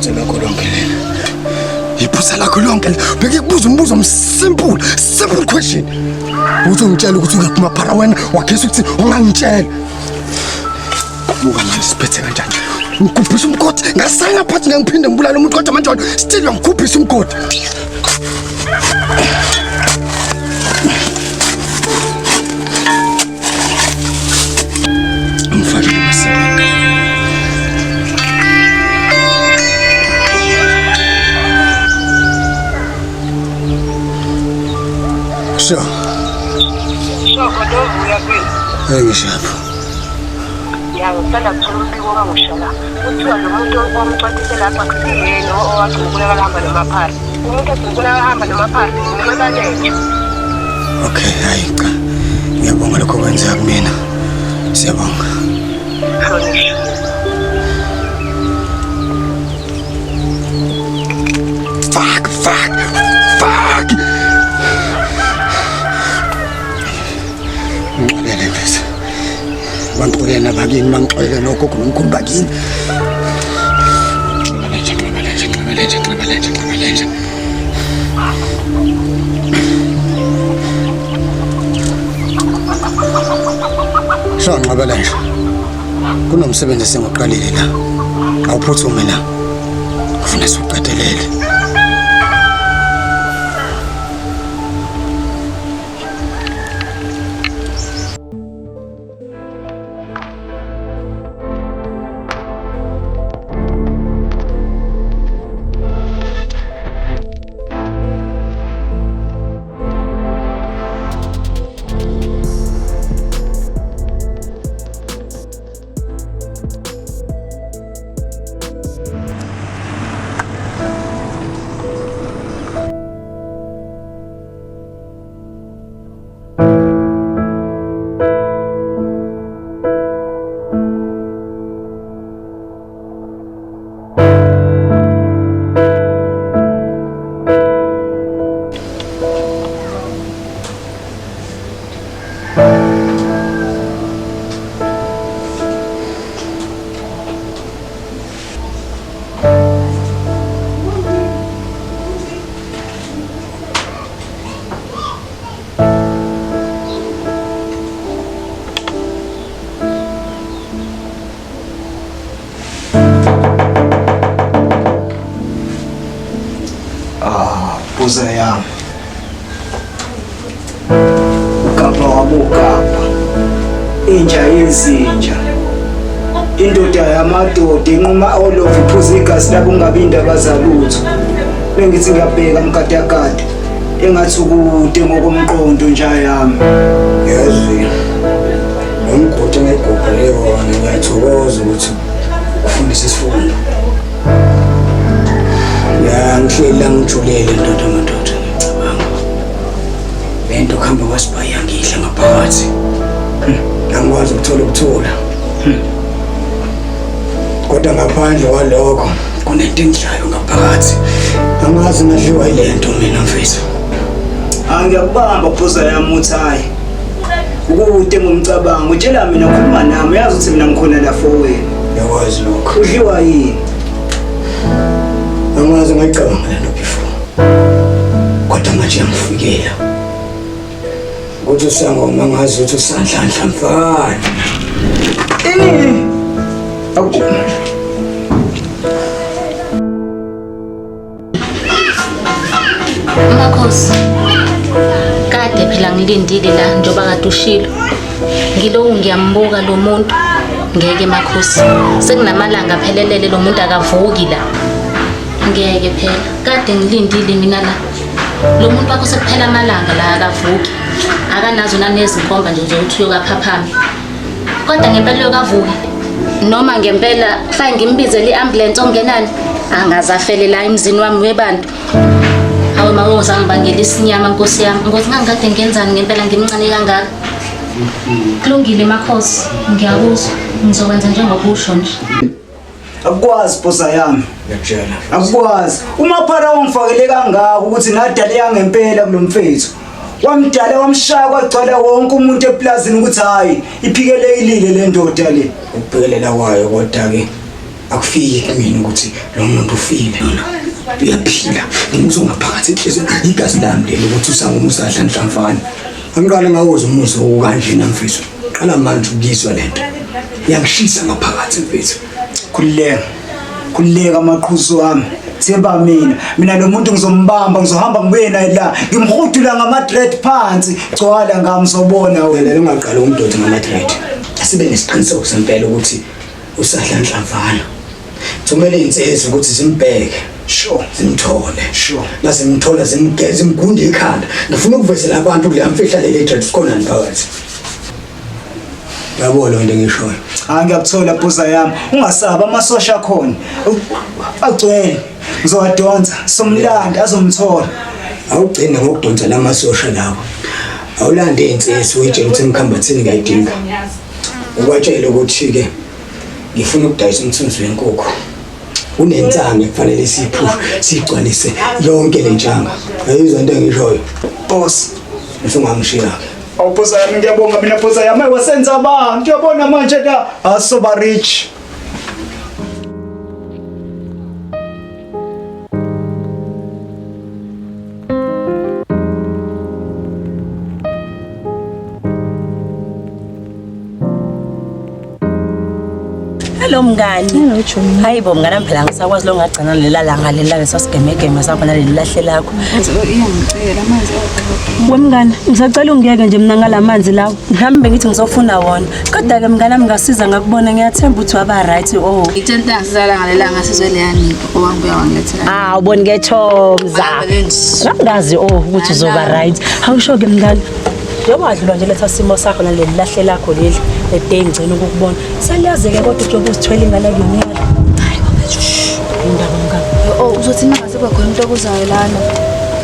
Iphutha lakho lonke lena. Iphutha lakho lonke. Beke kubuza umbuzo simple, simple question. Uthi ungitshela ukuthi ungaphuma phara wena wakhesa ukuthi ungangitshela. Buka manje siphethe kanjani? Ngikhuphisa umgodi, ngasayina phansi ngeke ngiphinde ngibulale umuntu kodwa manje wena still uyangikhuphisa umgodi. Ngifakele amasebenzi. Sure. Sure, kodwa uyaphila. Hey ngishapho. Ya, ngisanda kuthola umbiko omusha la. Kuthiwa lo muntu omcwasise lapha akusiyena owagcina ukubonakala hamba nomaphara. Umuntu agcina ukubonakala hamba nomaphara uNxebalenja. Okay, hayi cha. Ngiyabonga lokho kwenzeka kumina. Siyabonga. Hlonishwa. Fuck, fuck, fuck. Ngixolele mfethu. Bangixolele nabakini, bangixolele nogogo nomkhulu bakini. Nxabalenja, nxabalenja, nxabalenja, nxabalenja, nxabalenja. Sho nxabalenja. Kunomsebenzi esengiqalile la. Awuphuthume la. Kufuna siwuqedelele. Ah, buza yami. Ugabha wabogabha. Inja yezinja. Indoda yamadoda inquma all of iphuza igazi labo kungabi indaba zalutho. Bengithi ngiyabheka mgadagada. Engathi ukude ngokomqondo nja yami. Yazi lo mgodi engayigubhele wona ngiyathokoza ukuthi ufundise isifundo. Ya ngihleli la ngijulele ndoda madoda ngicabanga. Le nto kuhamba kwasibhayi yangidla ngaphakathi. Angikwazi ukuthola ukuthula. Kodwa ngaphandle kwalokho kunento engidlayo ngaphakathi. Angazi ngadliwa yile nto mina mfethu. Angiyakubamba phuza yami uthi hayi. Ukude ngomcabango tshela mina khuluma nami uyazi ukuthi mina ngikhona la for wena. Ngiyakwazi lokho. Udliwa yini? Angazi ngayicabanga le nto before. Kodwa manje yangifikela. Ukuthi usangoma ngazi ukuthi usanhlanhla mfana. Ini. Awu. Makhosi, kade phela ngilindile la njengoba kade ushilo. Ngiloku ngiyambuka lo muntu. Ngeke makhosi. Sekunamalanga aphelelele lo muntu akavuki la. Ngeke phela. Kade ngilindile mina la. Lo muntu wakho sekuphela amalanga la akavuki. Akanazo nanezinkomba nje zokuthi uyokaphaphama. Kodwa ngempela uyokavuka. Noma ngempela kufanele ngimbizele i-ambulance ongenani angaze afele la emzini wami webantu. Hawu ma uzangibangela isinyama nkosi yami. Ngothi ngangikade ngenzani ngempela ngimncane kangaka. Kulungile makhosi, ngiyakuzwa. Ngizokwenza njengokusho nje. Akukwazi bhosa yami. Ngiyakutshela. Akukwazi. UMaphara wangifakele kangaka ukuthi ngadale yangempela kulomfethu. Wamdala wamshaya kwagcwala wonke umuntu eplazini ukuthi hayi iphikelekile le ndoda le. Ukubhekelela kwayo kodwa ke akufiki kumina ukuthi lo muntu ufile. Uyaphila. Ngimuzwa ngaphakathi enhliziyweni igazi lami leli ukuthi usangumu sadla nhlamvana. Angiqale ngawuzwa umuzwa okanjena mfethu. Qala manje ukuyizwa lento. Iyangishisa ngaphakathi mfethu. Khululeka. Khululeka amaqhuzu wami. Themba mina. Mina lo muntu ngizombamba ngizohamba ngibuye naye la. Ngimhudula ngama dread phansi. Gcwala ngami uzobona wena. Wena ungaqali umdoti ngama dread. Asibe nesiqiniseko sempela ukuthi usadla nhlamvana. Thumela iy'nsizwa ukuthi zimbheke. Sure. Zimthole. Sure. Mazimthola zimgeze zimgunde ikhanda. Ngifuna ukuvezela abantu kuleya mfihla leli dread sikhona phakathi. Yabo lo nto engishoyo. Hayi ngiyakuthola bhuza yami. Ungasabi amasosha akhona. Agcwele. Ngizowadonsa somlanda azomthola. Awugcine ngokudonsa lamasosha lawo. Awulande iy'nsizwa uyitshele ukuthi emkhambathini ngiyayidinga. Ubatshele ukuthi-ke ngifuna ukudayisa umthunzi wenkukhu. Kunensangu ekufanele siyiphushe siyigcwalise yonke le ntshanga. Ayizwa into engishoyo. Boss. Usungangishiya-ke. Awu bhuza yami ngiyabonga mina bhuza yami wasenza abantu uyabona manje la asoba rich. Hello mngani. Hello Jumi. Hayi bo mngani wami phela ngisakwazi lo ngagcina lela langa lela lesasigemegeme sakho naleli lahle lakho. Iyangicela amanzi awaqoqo. We mngani, ngisacela ungiyeke nje mina ngalamanzi lawo. Ngihambe ngithi ngizofuna wona. Kodwa ke mngani wami ngasiza ngakubona ngiyathemba ukuthi waba right oh. Ngithe into angisizala ngalelanga ngasizwe leya nipho owangibuya wangilethela. Ah uboni ke Thomza. Ngangazi oh ukuthi uzoba right. Awusho ke mngani. Njengoba wadlulwa nje letha simo sakho naleli lahle lakho leli ede ngigcina ukukubona. Seliyazi-ke kodwa njengoba uzithwele ingane kuyona yalo. Hayi baba shh. Indaba mngani. Oh uzothi mangase kube khona umuntu okuzayo lana.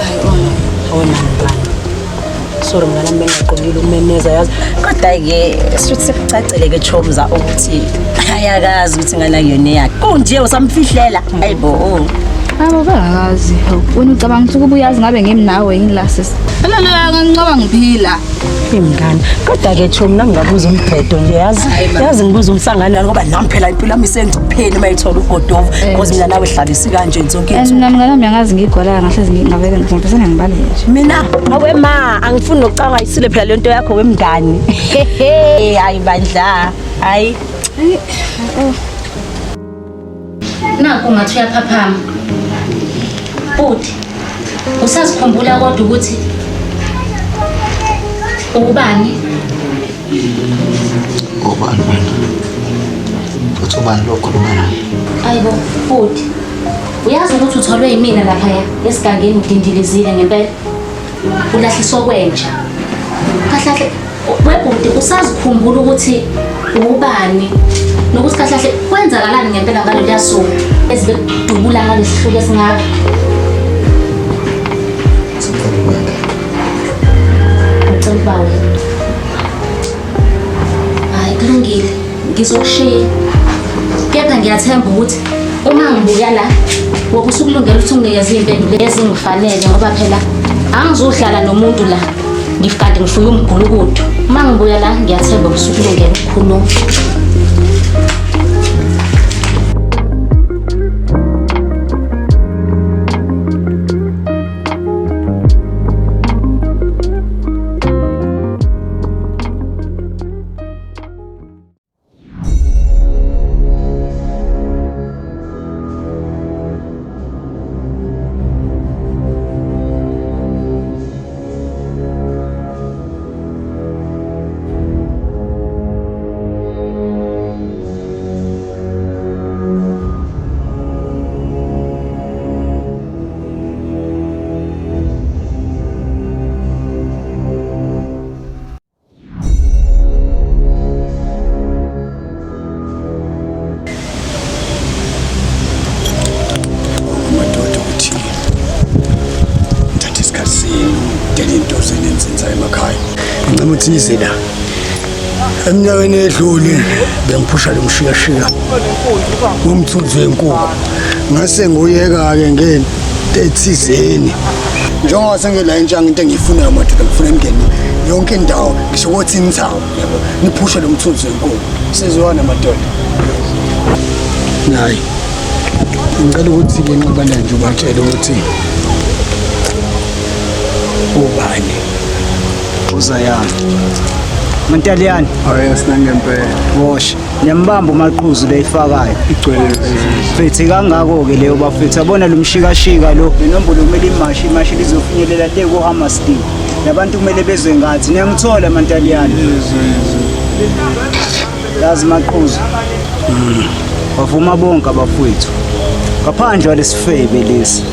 Hayi oh no. Awona mngani. Sorry mngani wami bengaqondile ukumemeza yazi. Kodwa-ke shuthi sekucacile-ke Chomza ukuthi ayakazi ukuthi ingane akuyona eyakhe. Kunje usamfihlela. Hayi bo. Oh. Abo bangakazi. Wena ucabanga ukuthi ukuba uyazi ngabe ngimi nawe yini la sis. La la nginqoba ngiphila. Hey mngani, kodwa-ke Chomi nami ngabuza umbhedo nje yazi. Yazi ngibuza umsangano ngoba nami phela impilo yami isengcupheni uma ithola ugodovu because mina nawe hlalisi kanje zonke And insuku. mina mngani wami angazi ngigwala ngahlezi ngavele ngivesane ngibaleke nje. Mina awe ma angifuni nokucanga isile phela lento yakho wemngani. Hayi bandla. Hayi. Naku ngathi uyaphaphama. Bhuti, usazikhumbula kodwa ukuthi ubani? Ubani wena? Uthi ubani lo okhuluma naye? Ayibo, bhuti. Uyazi ukuthi utholwe yimina laphaya esigangeni udindilizile ngempela. Ulahliswa kwenja. Kahle kahle webhuti usazikhumbula ukuthi ubani nokuthi kahle kahle kwenzakalani ngempela ngaloluya suku ezibekudubula ngalesihluku esingaka. Sicela ukwenda. Ngicela ukuba wena. Hayi kulungile, ngizokushiya. Kepha ngiyathemba ukuthi uma ngibuya la wobe usukulungela ukuthi unginikeze iy'mpendulo ezingifanele ngoba phela angizuhlala nomuntu la ngifukade ngifuye umgulukudu. Uma ngibuya la ngiyathemba ukuthi usukulungela ukukhuluma. nami ukuthi nize la. Eminyakeni edlule bengiphusha lo mshikashika womthunzi wenkukhu. Ngase nguyeka-ke ngento ethizeni. Njengoba sengila intshangu into engiyifunayo madoda ngifuna ningene yonke indawo ngisho kothi indawo yabo niphushe lo mthunzi wenkukhu. Sizwana madoda. Nayi. Ngicela ukuthi-ke nxibana nje ubatshele ukuthi ubani. Uzayana. Mantaliyane. Hayi asinangempela. Wosh. Niyambamba umaqhuzu leyifakayo. Igcwele. Mfethu kangako-ke leyo bafethu yabona lo mshikashika lo inombolo kumele imashi imashi lizofinyelela le ko-Hammerstein. Labantu kumele bezwe ngathi niyangithola Mantaliyane. Yazi maqhuzu. Bavuma bonke abafowethu. Ngaphandle kwalesifebe lesi.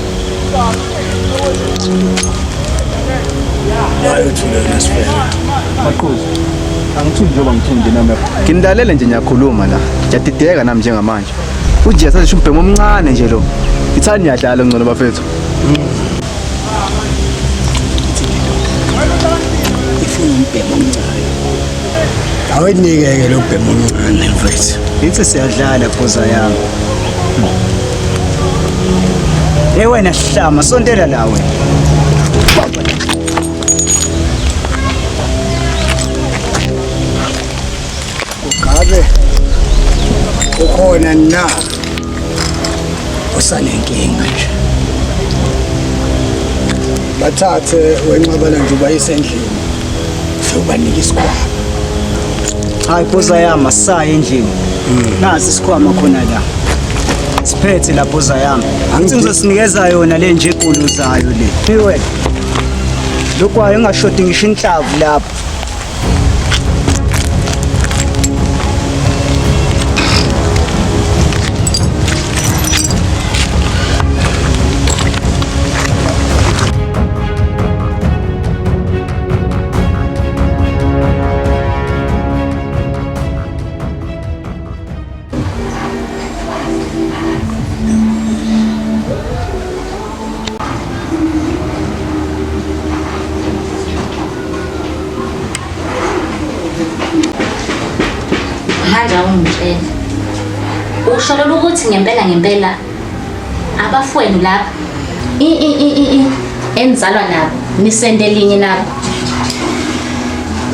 Hayi uthule nesifebe. Maqhuzu. Angithuli njengoba ngithuli nje nami lapha. Nginilalele nje ngiyakhuluma la. Ngiyadideka nami njengamanje. Ujesu asesho umbhemu omncane nje lo. Ithani niyadlala ngcono bafethu. Ifuna umbhemu omncane. Awunikeke lo bhemu omncane mfethu. Ithi siyadlala phoza yami. Hey wena hlama sontela la wena. Kungabe ukhona na osanenkinga nje. Bathathe wenqabela nje ubayise endlini. Sewubanika isikhwama. Hayi phoza yami asaye endlini. Nasi isikhwama khona la. Siphethe la phoza yami. Angithi ngizosinikeza yona le nje eguluzayo le. Hey wena. Lokwayo ingashodi ngisho inhlavu lapho. Manje awungitshela. Usho ukuthi ngempela ngempela abafowenu lapha i i i i i enizalwa nabo nisende elinye nabo.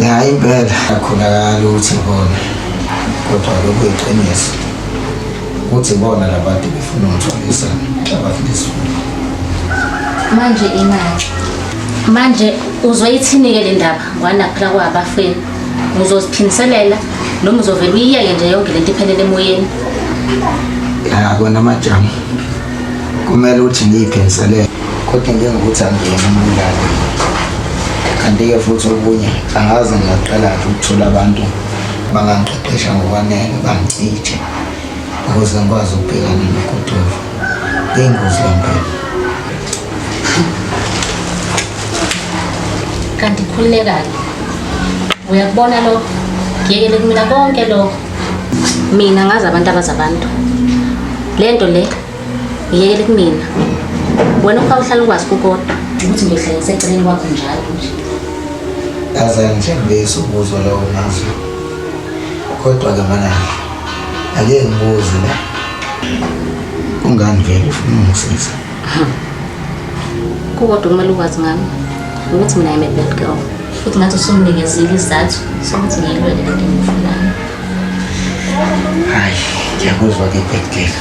Ya impela akholakala ukuthi bona kodwa lokhu iqiniso ukuthi bona labantu befuna ungithwalisa abathi Manje imali. Manje uzoyithini-ke le ndaba ngoba phela kwabafeni. Uzoziphindiselela noma uzovela uyiyeke nje yonke lento iphelele emoyeni. Ya kona majamu kumele ukuthi ngiyiphindiselele kodwa njengokuthi angiyena umbulali kanti-ke futhi okunye angaze ngingaqala-ke ukuthola abantu bangangiqeqesha ngokwanele bangicije ukuze ngikwazi ukubhekana nogodovu iyingozi lempela. Kanti khululeka-ke. Uyakubona lokho? Ngiyekele kumina konke lokho. Mina ngazi abantu abazi abantu. Le nto le ngiyekele kumina. Wena ukuba uhlala ukwazi kukodwa ukuthi ngiyohlala ngiseceleni kwakho njalo nje. Yazi angijabulisi ukuzwa lawo mazwi kodwa-ke mana ake ngibuze la kungani vele ufuna ungisiza? Kukodwa kumele ukwazi ngami ukuthi mina I'm a bad girl. Futhi ngathi usunginikezile isizathu sokuthi ngiyilwele lento engiyifunayo. Hayi ngiyakuzwa-ke bad girl.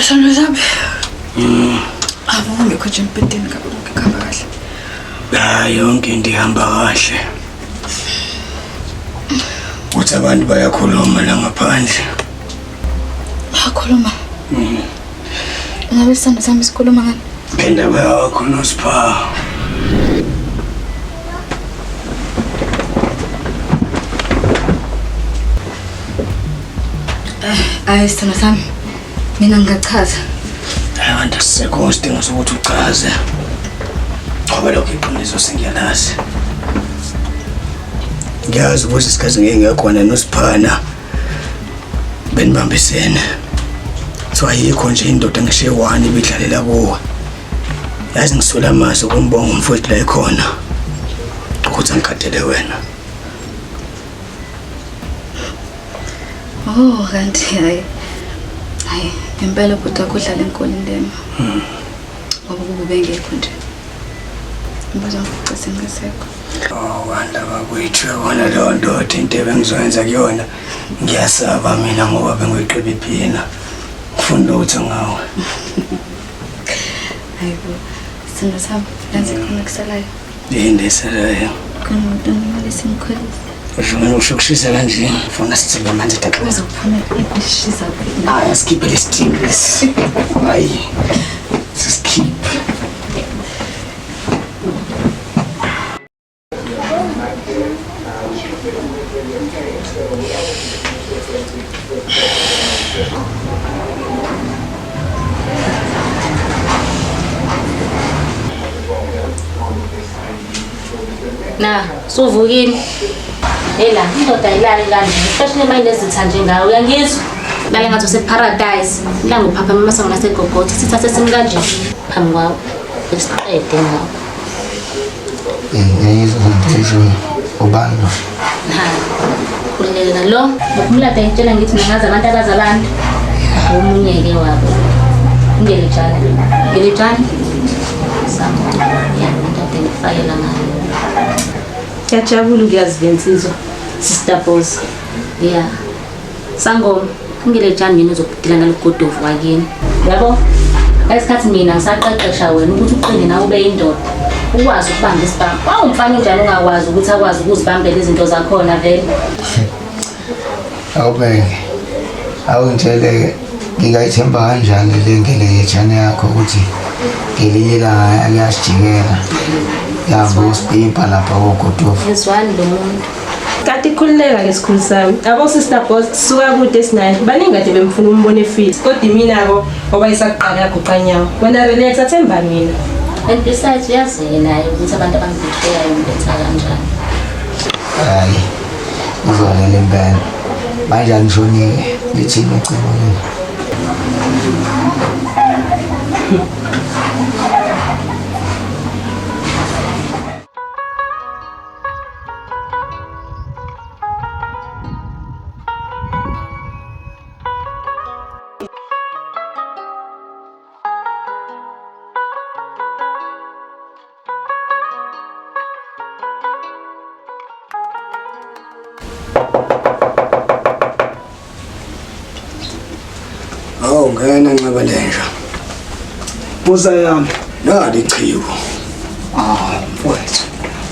Sithando sami. Abo ngekho nje embhedeni ngabe konke kuhamba kahle. Hayi yonke into ihamba kahle. Uthi abantu bayakhuluma la ngaphandle. Bayakhuluma. Ngabe sithando sami sikhuluma ngani? Ngendaba yakho noSipha. Hayi sithando sami. Mina ngingachaza. Hayi bantu asisekho isidingo sokuthi uchaze. Ngoba lokho iqiniso sengiyalazi. Ngiyazi ukuthi isikhathi ngeke ngiyakhona noSiphana benibambisene. Kuthiwa ayikho nje indoda ngisho eyi-one ibidlalela kuwe. Yazi ngiswele amazwi okumbonga umfowethu la ekhona. Ukuthi angikhathele wena. Oh kanti hayi. Hayi ngempela ubhuti wakho udlala enkulu indima. Ngoba kuba ubengekho nje. Umbuzo ngifice sengasekho. Oh bantu abakwethu yabona leyo ndoda into ebengizoyenza kuyona ngiyasaba mina ngoba bengiyiqeba iphina. Ngifunda lutho ngawe. Hayibo. Sithando sami yazi khona kusalayo. Yini esalayo? Khona umuntu okumele simkhulise. Usho usho kushisa kanje. Funa sithibe amanzi daxa. Uzophuma ekushisa phela. Hayi asikhiphe lesi lesi. Hayi. Sisikhiphe. Na, suvukile. Hela, indoda ayilali kanje. Especially uma inezitha njengawe, uyangizwa? Lale ngathi use-paradise. Ilanga uphaphama amasango nasegogotha. Sithathe simi kanje phambi kwakho. Siqede ngawo. Ngiyizwa ngiyizwa ubani lo? Ha. Khululeka lo, ngokumlada ngitshela ngithi mina ngazi abantu abazi abantu. Omunye-ke wabo. Ungelejana. Ngelejana? Sama. Ya, into ade ngikufakela ngayo. Ngiyajabula ukuyazi le nsizwa. Sister Boss. Yeah. Sangoma, ungelejani mina uzokudila nalogodovu wakini. Yabo? Ngesikhathi mina ngisaqeqesha wena ukuthi uqine nawe ube indoda. Ukwazi ukubamba isibhamu. Wawumfana unjani ungakwazi ukuthi akwazi ukuzibambela izinto zakhona vele. Awubheke. Awungitshele ngingayithemba kanjani le ngelejane yakho ukuthi ngelinye ilanga liyasijikela. Yabo usibhibha lapha kogodofu. Ngizwani lo muntu. Kanti khululeka ke sikhulu sami. Abo Sister Boss suka kude sinaye. Baningi kade bemfuna umbone efile. Kodwa imina ko ngoba isaqala yaguqa nyawo. Wena relax athemba mina. And besides uyazi-ke naye ukuthi abantu abangibhitreyayo ngibetha kanjani. Hayi. Uzwalela impela. Manje angishonike lithini ucingo leli. Awu ngena nxeba lenja. Buza yami. Nali ichibo. Ah, mfowethu.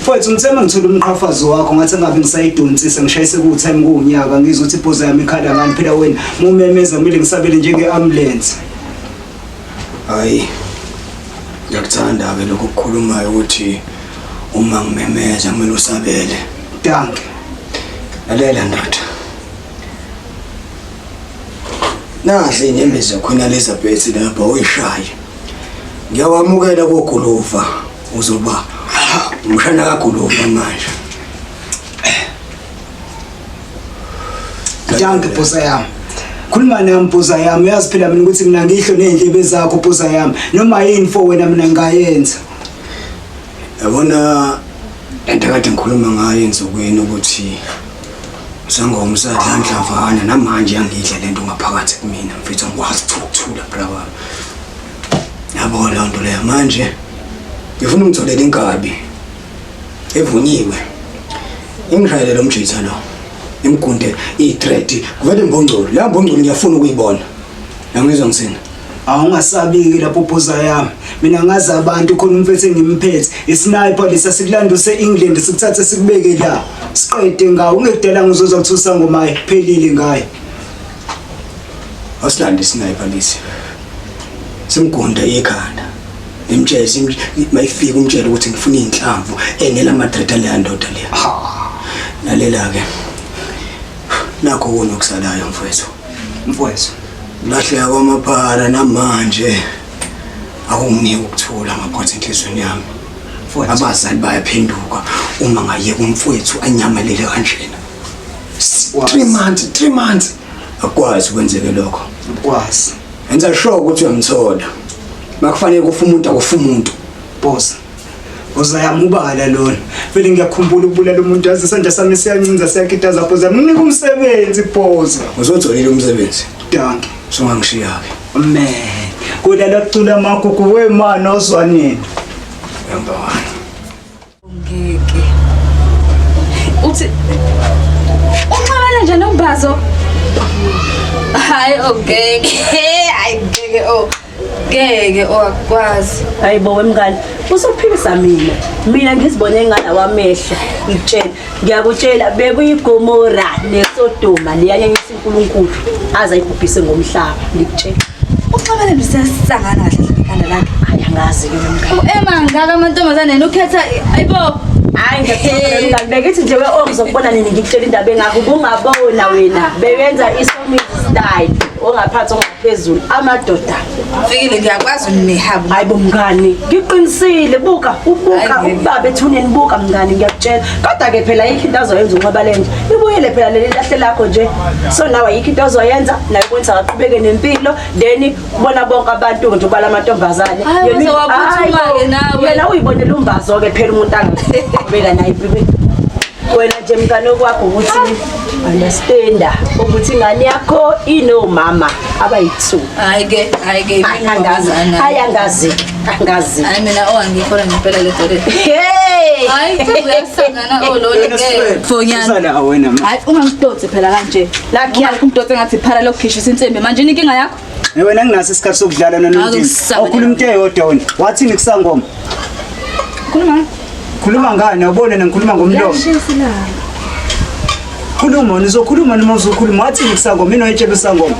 Mfowethu ngithe mangithola umqhafazo wakho ngathi ngabe ngisayidonsisa ngishayise ku time kuwunyaka ngizwe ukuthi ibhoza yami ikhala ngani phela wena mumemeza kumele ngisabele njenge ambulance. Hayi. Ngiyakuthanda ke lokho okukhulumayo ukuthi uma ngimemeza kumele usabele. Danke. Lalela ndoda. Nazi inyembezi Queen Elizabeth lapha uyishaye. Ngiyawamukela koguluva uzoba umshana kaGuluva manje. Danke bhoza yami. Khuluma nami bhoza yami uyazi phela mina ukuthi mina ngihlo nezindlebe zakho bhoza yami noma yini for wena mina ngingayenza. Yabona lento kade ngikhuluma ngayo ensukwini ukuthi sangoma usadlandlavana namanje yangidla lento ngaphakathi kumina mfethu angikwazi ukuthula bra wami. Yabo leyo nto leyo manje ngifuna ungitholele inkabi evunyiwe. Ingishayele lo mjitha lo. Imgunde i-thread kuvele imbongcolo. La mbongcolo ngiyafuna ukuyibona. Yangizwa ngisina. Awungasabiki lapho bhoza yami. Mina ngazi abantu khona umfethu engimphethe. Isniper lesa sikulanda use-England sikuthathe sikubeke la. Siqede ngawo ungekudala ngizozwa kuthiwa usangoma phelile ngaye. Awusilande isniper lesi. Simgunda ikhanda. Imtshele mayifika umtshele ukuthi ngifuna inhlamvu enela Madrid leya ndoda leya. Lalela ke. Nakho wona okusalayo mfowethu. Mfowethu. Lahleka kwamaphara namanje akunginiki ukuthula ngaphakathi enhliziyweni yami. Abazali bayaphenduka uma ngayeka umfowethu anyamalele kanjena. 3 months, 3 months. Akwazi kwenzeke lokho. Akwazi. Enza sure ukuthi uyamthola. Makufanele kufa umuntu akufa umuntu. Boss. Uzayamubala lona. Vele ngiyakhumbula ukubulala umuntu yazi isandla sami siyancinza siyakitaza boss. Nginika umsebenzi boss. Uzotholile umsebenzi. Dankie. Sungangishiya ke. Man. Kulala kucula amagugu wemana ozwanini. Number 1. Ngeke. Uthi unxabana nje nombazo. Hayi ongeke. Hayi ngeke oh. Ngeke oh akwazi. Hayi bo wemngani, usuphikisa mina. Mina ngizibone ngalawa amehlo, ngikutshela. Ngiyakutshela bekuyigomora neSodoma leyanyanyisa uNkulunkulu aze ayibhubhise ngomhlaba, ngikutshela. Uxabane lusiyasangana kahle ikhanda lakhe. Hayi angazi ke wemngani. Uema ngaka amantombazane yena ukhetha ayibo. Hayi ngiyakutshela mngani, bekithi nje we oh ngizokubona nini ngikutshela indaba engakho ubungabona wena. Bewenza isomizi style ongaphansi ongaphezulu amadoda. Fikile ngiyakwazi unehabu. Hayi bo mngani, ngiqinisile buka, ubuka Hayi, ngeke. ubaba ethuneni buka mngani ngiyakutshela. Kodwa ke phela ayikho into azoyenza unqaba lenja. Ibuyele phela leli lahle lakho nje. So nawe ayikho into azoyenza, naye ubonisa aqhubeke nempilo, then ubona bonke abantu nje ubala amantombazane. Hayi, Yena- waze waphuthuma-ke Hayi bo, nawe. Yena uyibonela umbazo ke phela umuntu angaqhubeka naye impilo. Wena nje mngani okwakho ukuthi understanda ukuthi ingane yakho inomama abayi-2. Hayi ke, hayi ke. Hayi, angazi. Hayi angazi. Angazi. Hayi mina oh angikholwa ngempela le nto le. Hey! Hayi uyasangana oh lolo ke. Fonyana. Usala wena ma. Hayi ungangidonsi phela kanje. Nakhiya. Ungangidonsi ngathi iphara lokukhishisa insimbi. Manje inkinga yakho? Eh, Wena nginaso isikhathi sokudlala nonondini. Awukusaba Awukhuluma into eyodwa wena. Wathini kusangoma? Khuluma. Khuluma ngani? Awubone ngikhuluma ngomlomo. Yashisa la. Khuluma wena uzokhuluma noma uzokhuluma wathini kusangoma? Mina oyitshela usangoma.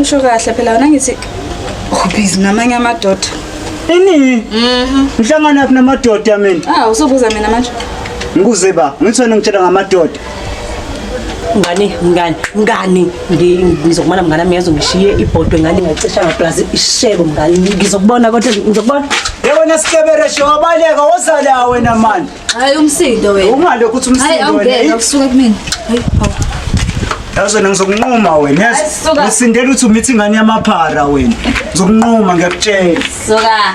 Usho kahle phela wena ngithi ubhizi namanye amadoda. Ini? Ngihlangana phi namadoda mina? Ah usubuza mina manje. Ngikuze ba, ngithi wena ngitshela ngamadoda. Mngani, mngani, mngani, ngizokumana mngani wami yazi ngishiye ibhodwe ngani ngacisha ngaplazi ishebo mngani. Ngizokubona kodwa ngizokubona. Yebona sikebereshe wabaleka woza la wena mani. Hayi umsindo wena. Ungalokhu uthi Hayi umsindo awungeke wena. akusuka kumina. Hayi hawu. Yazi wena ngizokunquma wena yazi. Hayi, suka. Usindela uthi umithi ingane yamaphara wena. Ngizokunquma ngiyakutshela. Suka.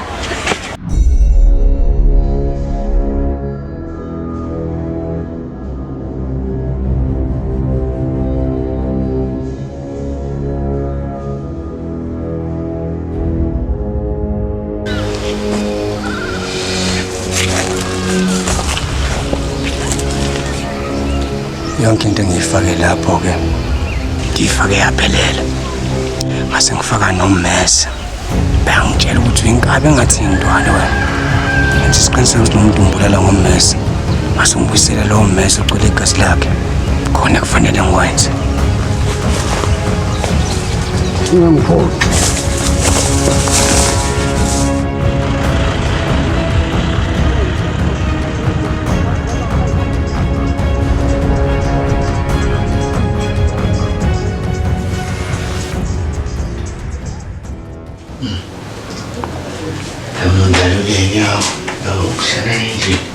Yonke into engiyifake lapho ke ngiyifake yaphelela. Ngase ngifaka nommese. Bayangitshela ukuthi uyinkabi engathi intwana wena. Ngenza isiqiniseko ukuthi nomuntu ngibulala ngommese. Ngase ngibuyisele lowo mmese ogcwele igazi lakhe. Khona kufanele ngikwenze. Ungangiphoxi. Ngiyaluleka ukuhlala endlini.